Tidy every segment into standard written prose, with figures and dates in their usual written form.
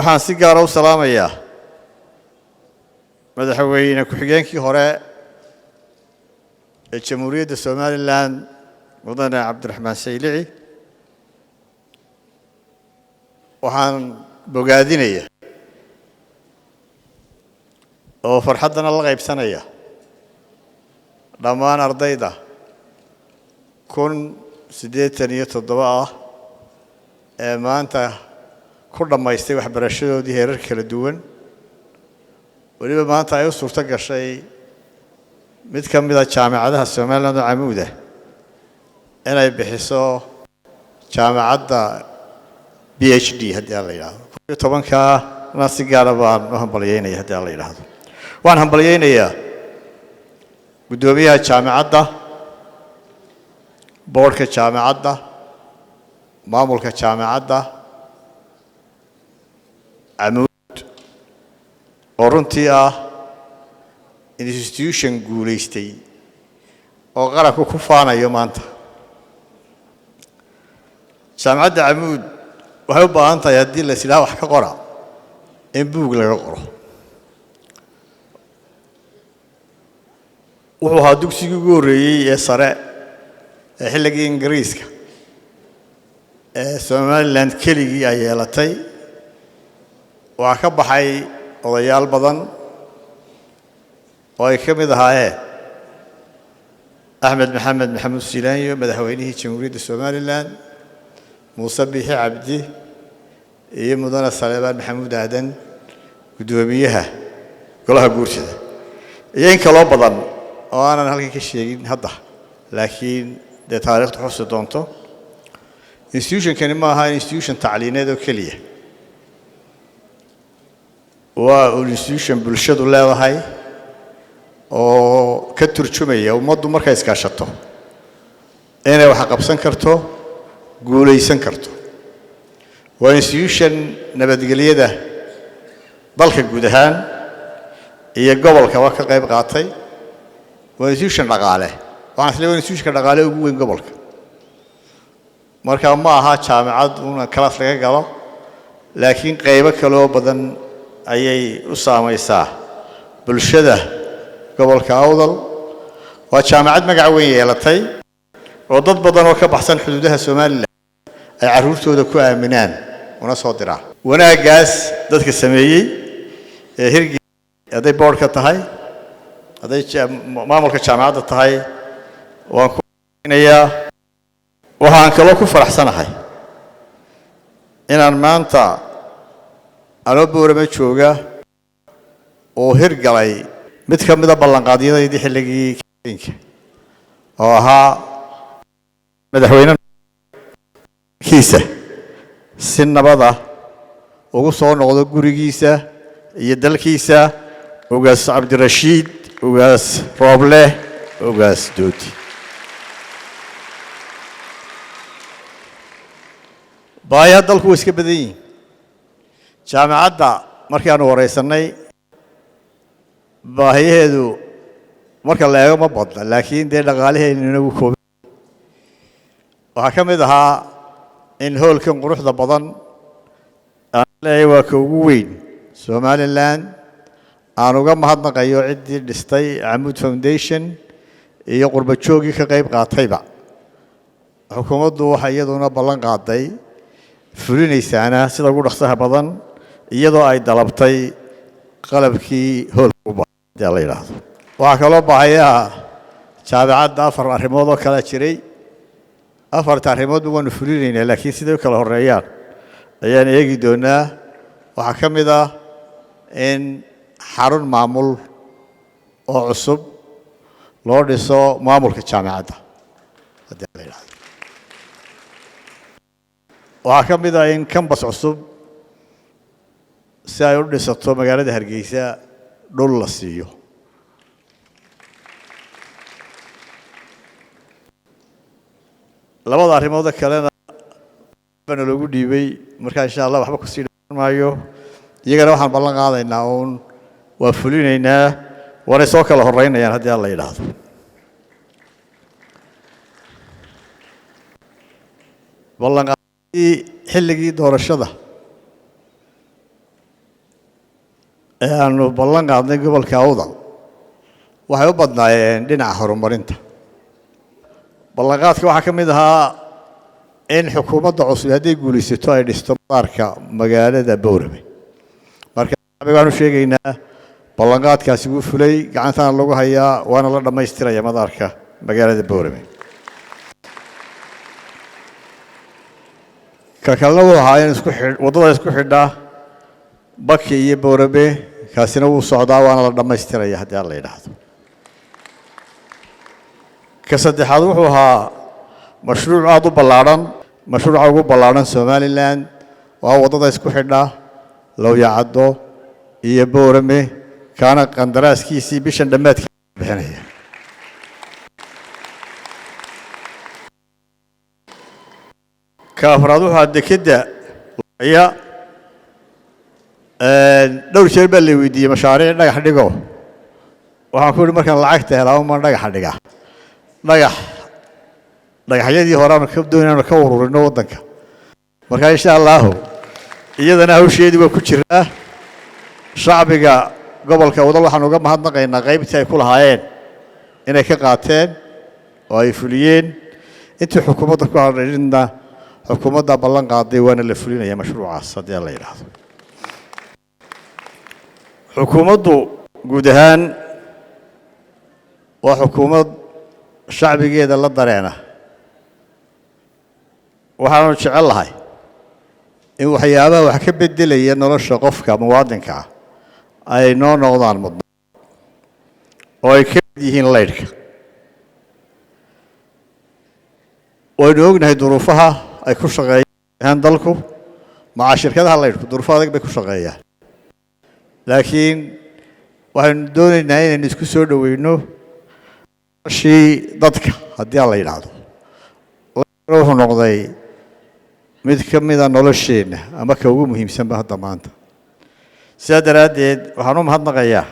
Waxaan si gaara u salaamayaa madaxweyne ku-xigeenkii hore ee Jamhuuriyadda Somaliland, mudane Cabdiraxmaan Saylici. Waxaan bogaadinaya oo farxaddana la qaybsanaya dhammaan ardayda 1087 ah ee maanta ku dhammaystay waxbarashadoodii heerarka kala duwan. Weliba maanta ay u suurto gashay mid ka mid a jaamacadaha Somaliland oo Camuuda inay bixiso jaamacadda PhD, haddii aan la yidhaahdo. 11-kaana si gaara baan u hambalyeynaya, haddii aan la yidhaahdo. Waan hambalyeynayaa guddoomiyaha jaamacadda, boardka jaamacadda, maamulka Jaamacadda Camuud, oo runtii ah institution guulaystay oo qaranku ku faanayo maanta. Jaamacadda Camuud waxay u baahan tahay, haddii la is idhaha wax ka qora, in buug laga qoro. Wuxuu ahaa dugsigii ugu horreeyey ee sare ee xilligii Ingiriiska ee Somaliland keligii ay yeelatay. Waxaa ka baxay odayaal badan oo ay ka mid ahaayeen Axmed Maxamed Maxamuud Silaanyo, madaxweynihii Jamhuuriyadda Somaliland, Muuse Biixi Cabdi iyo mudane Saleebaan Maxamuud Aadan, guddoomiyaha golaha guurtida, iyo in kaloo badan oo aanan halkan ka sheegin hadda, laakiin dee taariikhdu xusi doonto. Institutionkani ma aha institution tacliineed oo keliya, waa institution bulshadu leedahay oo ka turjumaya ummaddu markay iskaashato inay wax qabsan karto, guulaysan karto. Waa institution nabadgelyada dalka guud ahaan iyo gobolkaba ka qayb qaatay. Waa institution dhaqaale. Waxaan isleeyahay waa institutionka dhaqaale ugu weyn gobolka. Marka ma aha jaamacad una class laga galo, laakiin qaybo kaloo badan ayay u saamaysaa bulshada gobolka Awdal. Waa jaamacad magac weyn yeelatay oo dad badan oo ka baxsan xuduudaha Somaliland ay carruurtooda ku aaminaan una soo diraan. Wanaaggaas dadka sameeyey ee hirgi, hadday boardka tahay, hadday maamulka jaamacadda tahay, waan ku nayaa. Waxaan kaloo ku faraxsanahay inaan maanta anoo Boorame jooga oo hirgalay mid ka mida ballanqaadyadaydii xilligii campaignka, oo ahaa madaxweyne kiisa si nabada ugu soo noqdo gurigiisa iyo dalkiisa, Ugaas Cabdirashiid Ugaas Rooble Ugaas Doodi. Baahiyaha dalku way iska badan yihiin. Jaamacadda markii aanu wareysannay, baahiyaheedu marka la eego ma badna, laakiin dee dhaqaalaheennuna wuu kooban. Waxaa ka mid ahaa in hoolkan quruxda badan aan leeyahay waa ka ugu weyn Somaliland, aan uga mahadnaqayo ciddii dhistay, Camuud Foundation, iyo qurba joogii ka qayb qaatayba. Xukuumaddu waxay iyaduna ballan qaaday, fulinaysaana sida ugu dhaqsaha badan, iyadoo ay dalabtay qalabkii hoolka u baahan la yidhaahdo. Waxaa kaloo baahayaha jaamacadda afar arrimood oo kalea jiray. Afarta arrimoodba waanu fulinaynaa, laakiin siday u kala horeeyaan ayaan eegi doonaa. Waxaa ka mid ah in xarun maamul oo cusub loo dhiso maamulka jaamacadda, haddii la yidhahdo. Waxaa ka mid ah in campus cusub si ay u dhisato magaalada Hargeysa dhul la siiyo. Labada arrimooda kalena bana loogu dhiibay. Markaa insha Allah waxba kusii dhaan maayo. Iyagana waxaan ballan qaadaynaa uun waa fulinaynaa, waanay soo kala horeynayaan, haddii alla yidhaahdo. Ballanqaadii xilligii doorashada Ee aanu ballan qaadnay gobolka Awdal waxay u badnaayeen dhinaca horumarinta. Ballanqaadka waxaa ka mid ahaa in xukuumadda cusub hadday guulaysato ay dhisto madaarka magaalada Boorame. Marka shacbiga waxaanu sheegaynaa ballanqaadkaasi wuu fulay, gacantana lagu hayaa, waana la dhammaystiraya madaarka magaalada Boorame. Ka kalena wuxuu ahaa in isku xidh waddada isku xidha Baki iyo Boorame, kaasina wuu socdaa, waana la dhammaystiraya haddii Alla yidhaahdo. Ka saddexaad wuxuu ahaa mashruuc aada u ballaadhan, mashruuca ugu ballaadhan Somaliland, waa waddada isku xidha Lowyacaddo iyo Boorame, kaana qandaraaskiisii bishan dhammaadkii bixinaya. Ka afraad wuxuu ahaa dekedda ya dhowr jeer baa la weydiiyey mashaariic dhagax dhigo. Waxaan ku yidhi markaan lacagta helaa uma dhagaxa dhiga, dhagax dhagaxyadii hore aanu ka doon inaanu ka ururino waddanka. Marka insha Allahu iyadana hawsheedii waa ku jiraa. Shacbiga gobolka Awdal waxaan uga mahadnaqaynaa qaybtii ay ku lahaayeen inay ka qaateen oo ay fuliyeen. Intii xukuumadda ku hadhaydna xukuumadda ballan qaaday, waana la fulinaya mashruucaas haddii Alla yidhaahdo. Xukuumaddu guud ahaan waa xukuumad shacbigeeda la dareena. Waxaanu jecel lahay in waxyaabaha wax ka beddelaya nolosha qofka muwaadinka ah ay noo noqdaan mudno oo ay ka mid yihiin laydhka. Waynu ognahay duruufaha ay ku shaqeeyaan dalku, maca shirkadaha laydhku duruufo adag bay ku shaqeeyaan, laakiin waxaynu doonaynaa inaynu isku soo dhoweyno noloshii dadka haddii Alla yidhaahdo. Wuxuu noqday mid ka mida nolosheenna ama ka ugu muhiimsanba hadda maanta. Sidaa daraaddeed waxaan u mahadnaqayaa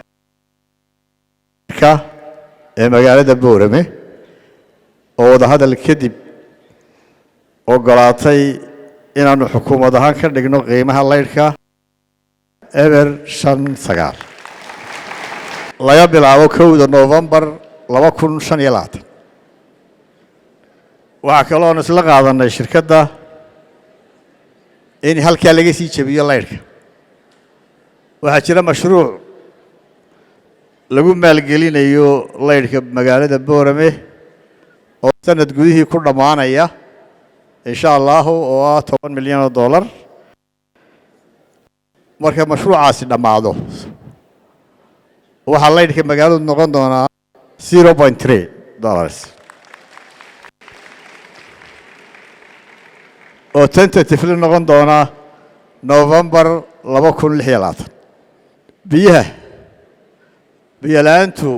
ka ee magaalada Boorame oo wadahadal kadib ogolaatay inaanu xukuumad ahaan ka dhigno qiimaha laydhka 0.59 laga bilaabo 1 Noofembar 2025. Waxaa kaloo aanu isla qaadanay shirkadda in halkaa laga sii jebiyo laydhka. Waxaa jira mashruuc lagu maalgelinayo laydhka magaalada Boorame oo sanad gudihii ku dhammaanaya insha Allahu, oo ah $10 milyan. Marka mashruucaasi dhammaado waxaa laydhka magaaladu noqon doonaa $0.3, oo tentatively noqon doona Novembar 2026. Biyaha, biyo la-aantu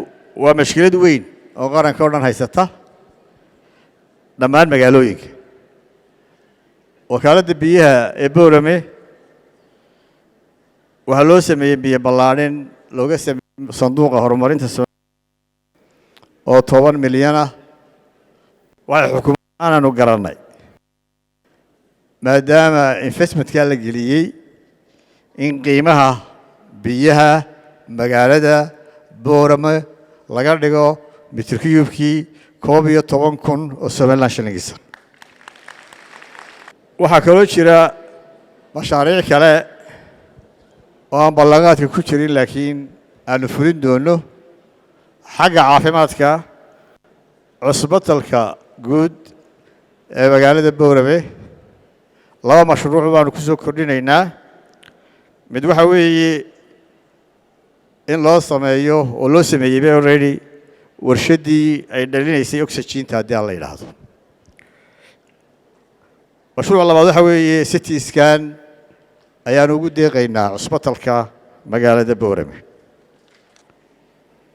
waa mashkilad weyn oo qaranka o dhan haysata, dhammaan magaalooyinka. Wakaaladda biyaha ee Boorame waxaa loo sameeyey biyo ballaadhin looga sameeyey sanduuqa horumarinta oo 10 milyan ah. Waxay xukuumad aanaanu garannay, maadaama investmentkaa la geliyey, in qiimaha biyaha magaalada Boorame laga dhigo mitir cubekii 11,000 oo Somaliland shilingisa. Waxaa kaloo jira mashaariic kale oo aan ballanqaadka ku jirin laakiin aanu fulin doono. Xagga caafimaadka, cusbitalka guud ee magaalada Boorame laba mashruuc baanu ku soo kordhinaynaa. Mid waxa weeye in loo sameeyo oo loo sameeyeyba already warshaddii ay dhalinaysay oxygen-ta haddii Aan la yidhaahdo. Mashruuca labaad waxa weeye CT scan ayaanu ugu deeqaynaa cusbitalka magaalada Boorame.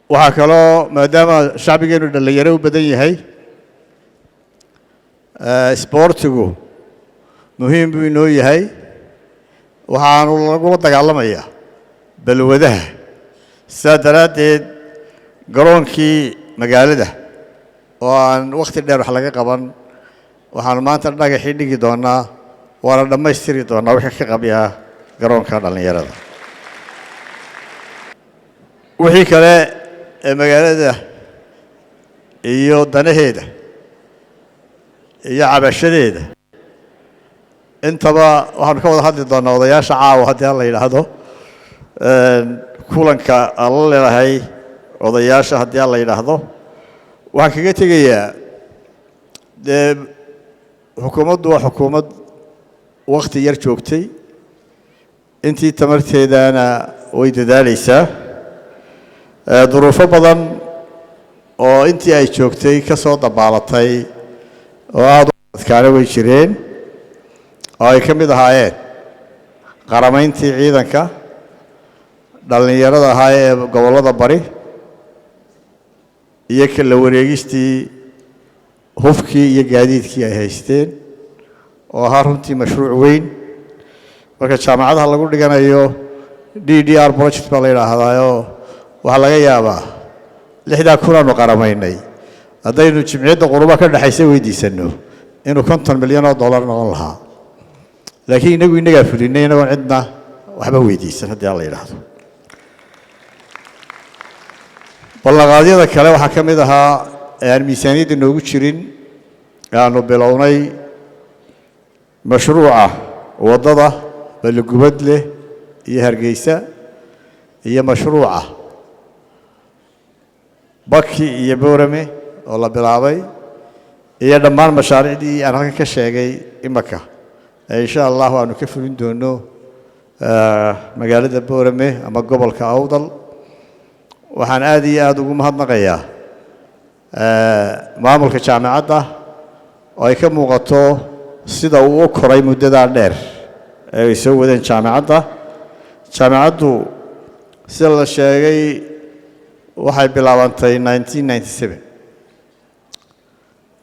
Waxaa kaloo, maadaama shacbigeenu dhallinyaro u badan yahay, isboortigu muhiim buu inoo yahay, waxaanu lagula dagaalamayaa balwadaha. Sidaa daraaddeed garoonkii magaalada oo aan wakhti dheer wax laga qaban waxaanu maanta dhagaxii dhigi doonaa, waana dhammaystiri doonaa wixii ka qabyaa garoonka dhallinyarada. Wixii kale ee magaalada iyo danaheeda iyo cabashadeeda intaba waxaanu ka wada hadli doonaa odayaasha caawa, haddii alla yidhaahdo, kulanka aan la leedahay odayaasha, haddii alla yidhaahdo. Waxaan kaga tegayaa, dee xukuumaddu waa xukuumad wakti yar joogtay, intii tamarteedana way dadaalaysaa. Duruufo badan oo intii ay joogtay ka soo dabaalatay oo aada u adkaana way jireen, oo ay ka mid ahaayeen qaramayntii ciidanka dhallinyarada ahaa ee gobollada bari iyo kala wareegistii hubkii iyo gaadiidkii ay haysteen, oo ahaa runtii mashruuc weyn. Marka jaamacadaha lagu dhiganayo DDR project baa la yidhaahdaayoo, waxaa laga yaabaa 6000 aanu qaramaynay, haddaynu Jimciyadda Quruumaha ka dhexaysa weydiisanno, inuu $50 milyan noqon lahaa, laakiin inagu innagaa fulinay inagoon cidna waxba weydiisan, haddii alla yidhaahdo. Ballanqaadyada kale waxaa ka mid ahaa ee aan miisaaniyadda noogu jirin ee aanu bilownay mashruuca waddada Balligubadleh iyo Hargeysa iyo mashruuca Baki iyo Boorame oo la bilaabay, iyo dhammaan mashaariicdii aan halkan ka sheegay imaka ee insha Allahu aanu ka fulin doono magaalada Boorame ama gobolka Awdal. Waxaan aada iyo aada ugu mahadnaqayaa maamulka jaamacadda oo ay ka muuqato sida uu u koray muddadaa dheer ee ay soo wadeen jaamacadda. Jaamacaddu, sida la sheegay, waxay bilaabantay 1997.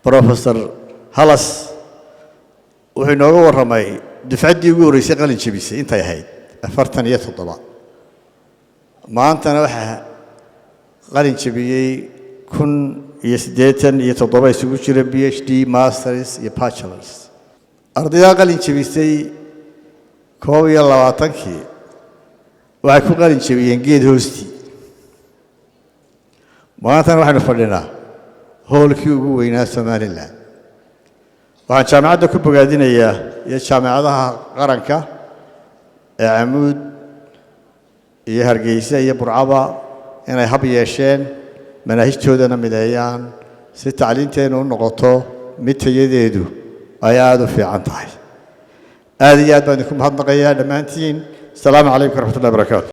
Professor Halas wuxuu inooga warramay dufcaddii ugu horreysay qalin jebisay intay ahayd 47. Maantana waxaa qalin jebiyey 1087 isugu jira PhD, masters iyo bachelors. Ardaydaa qalin jebisay 21-kii waxay ku qalin jebiyeen geed hoostii. Maantana waxaynu fadhinaa hoolkii ugu weynaa Somaliland. Waxaan jaamacadda ku bogaadinayaa iyo jaamacadaha qaranka ee Camuud iyo Hargeysa iyo Burcaba inay hab yeesheen, manaahijtoodana mideeyaan, si tacliinteennu u noqoto mid tayadeedu ay aada u fiican tahay. Aada iyo aad baan idinku mahadnaqayaa dhammaantiin. Asalaamu calaykum waraxmatullahi barakaatu.